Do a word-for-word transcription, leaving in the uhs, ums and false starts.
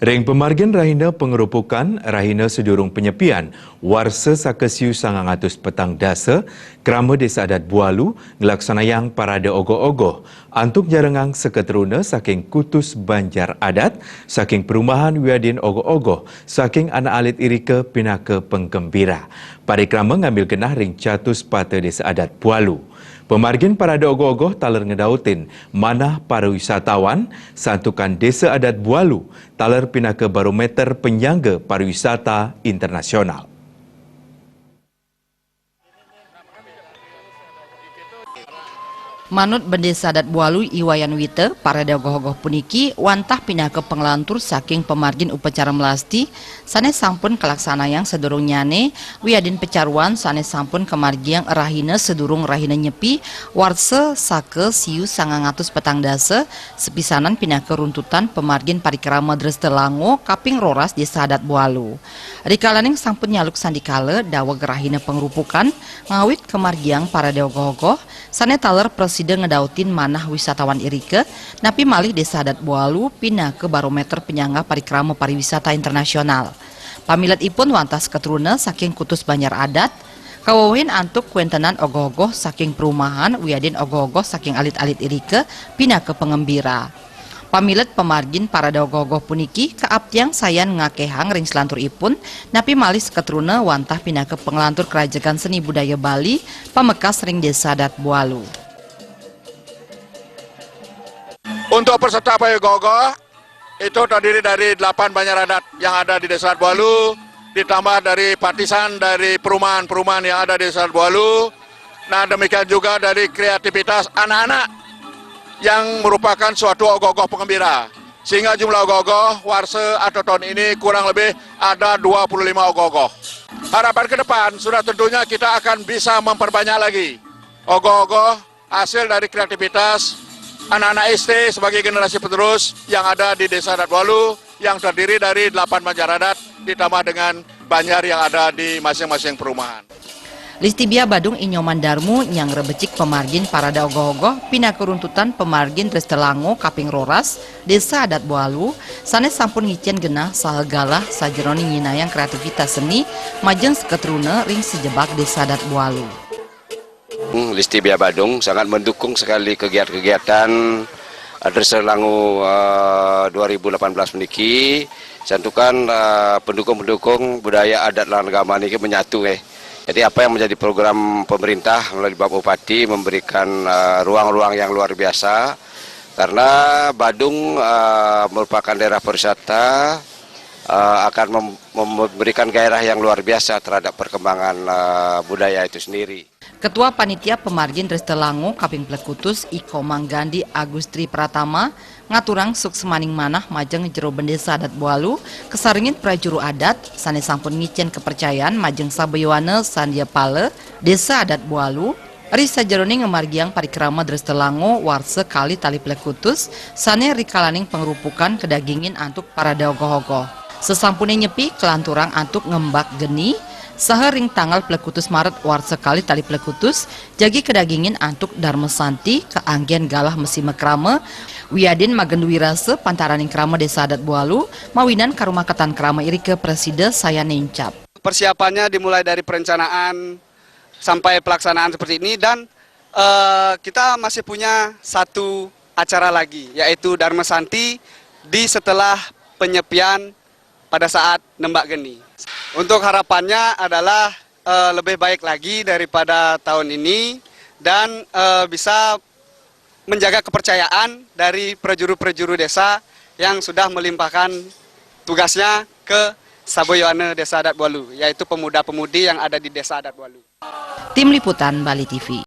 Ring pamargin rahina pangrupukan, rahina sadurung panyepian, warsa saka siu sangang atus petang dasa, krama Desa Adat Bualu nglaksanayang parade ogoh-ogoh antuk nyarengang sakatruna saking kutus banjar adat, saking perumahan wiadin ogoh-ogoh saking anak alit irika pinaka panggembira. Parikrama ngambil genah ring Catus Pata Desa Adat Bualu. Pamargin parade ogoh-ogoh taler ngedautin manah para wisatawan, santukan Desa Adat Bualu taler pinaka barometer penyangga pariwisata internasional. Manut Bendesa Adat Bualu I Wayan Wita, parade ogoh-ogoh puniki wantah pinaka panglantur saking pamargin upacara melasti sane sampun kalaksanayang sadurungnyane, wiadin pacaruan sane sampun kamargiang rahina sadurung rahina Nyepi, warsa saka siu sangang atus petang dasa, sapisanan pinaka runtutan pamargin parikrama Dresta Lango kaping roras Desa Adat Bualu. Rikalaning sampun nyaluk sandikala, daweg rahina pangrupukan, ngawit kamargiang parade ogoh-ogoh, sane taler prasida ngedautin manah wisatawan irika, napi malih Desa Adat Bualu pinaka barometer penyangga parikrama pariwisata internasional. Pamiletipun wantah sakatruna saking kutus banjar adat, kawewehin antuk kuentenan ogoh-ogoh saking perumahan wiadin ogoh-ogoh saking alit-alit irika pinaka pangembira. Pamilet pamargin parade ogoh-ogoh puniki kaaptiang sayan ngakehang ring salanturipun, napi malih sakatruna wantah pinaka panglantur kerajegan seni budaya Bali pamekas ring Desa Adat Bualu. Untuk peserta parade ogoh-ogoh, itu terdiri dari delapan banjar adat yang ada di Desa Adat Bualu, ditambah dari partisan dari perumahan-perumahan yang ada di Desa Adat Bualu. Nah, demikian juga dari kreativitas anak-anak yang merupakan suatu ogoh-ogoh pengembira. Sehingga jumlah ogoh-ogoh warsa atau tahun ini kurang lebih ada dua puluh lima ogoh-ogoh. Harapan ke depan sudah tentunya kita akan bisa memperbanyak lagi ogoh-ogoh hasil dari kreativitas anak-anak S T sebagai generasi penerus yang ada di Desa Adat Bualu yang terdiri dari delapan banjar adat ditambah dengan banjar yang ada di masing-masing perumahan. Listi Bia Badung I Nyoman Darmu nyanggra becik pamargin parade ogoh-ogoh pinaka runtutan pamargin Dresta Lango kaping roras Desa Adat Bualu, sane sampun ngicen genah saha galah sajeroning nyinayang kreativitas seni majeng sakatruna ring sajebag Desa Adat Bualu. Hmm, Listi Bia Badung sangat mendukung sekali kegiatan-kegiatan, eh, Dresta Lango, eh, dua ribu delapan belas niki. Santukan, eh, pendukung-pendukung budaya adat lan agama niki menyatu, eh. Jadi apa yang menjadi program pemerintah melalui Bapak Bupati memberikan, eh, ruang-ruang yang luar biasa karena Badung, eh, merupakan daerah pariwisata, eh, akan mem-, memberikan gairah yang luar biasa terhadap perkembangan, eh, budaya itu sendiri. Ketua Panitia Pamargin Dresta Lango kaping plekutus I Komang Gandhi Agustri Pratama ngaturang suksmaning manah majeng jero Bendesa Adat Bualu, kasarengin prajuru adat sane sampun ngicen kapercayan majeng sabayuana sandia pala Desa Adat Bualu, ri sajeroning ngamargiang parikrama Dresta Lango warsa kalih tali plekutus sane rikalaning pangrupukan kadagingin antuk parade ogoh-ogoh. Sasampune Nyepi kalanturang antuk ngembak geni, saha ring tanggal plekutus Maret warsa kalih tali plekutus, jagi kadagingin antuk Darma Santi kaanggen galah masima krama, wiadin magendu wirasa pantaraning krama Desa Adat Bualu, mawinan karumaketan krama irika prasida sayan nincap. Persiapannya dimulai dari perencanaan sampai pelaksanaan seperti ini dan, eh, kita masih punya satu acara lagi, yaitu Darma Santi di setelah penyepian pada saat nembak geni. Untuk harapannya adalah, eh, lebih baik lagi daripada tahun ini dan, eh, bisa menjaga kepercayaan dari prajuru-prajuru desa yang sudah melimpahkan tugasnya ke sabayuana Desa Adat Bualu, yaitu pemuda-pemudi yang ada di Desa Adat Bualu. Tim Liputan Bali T V.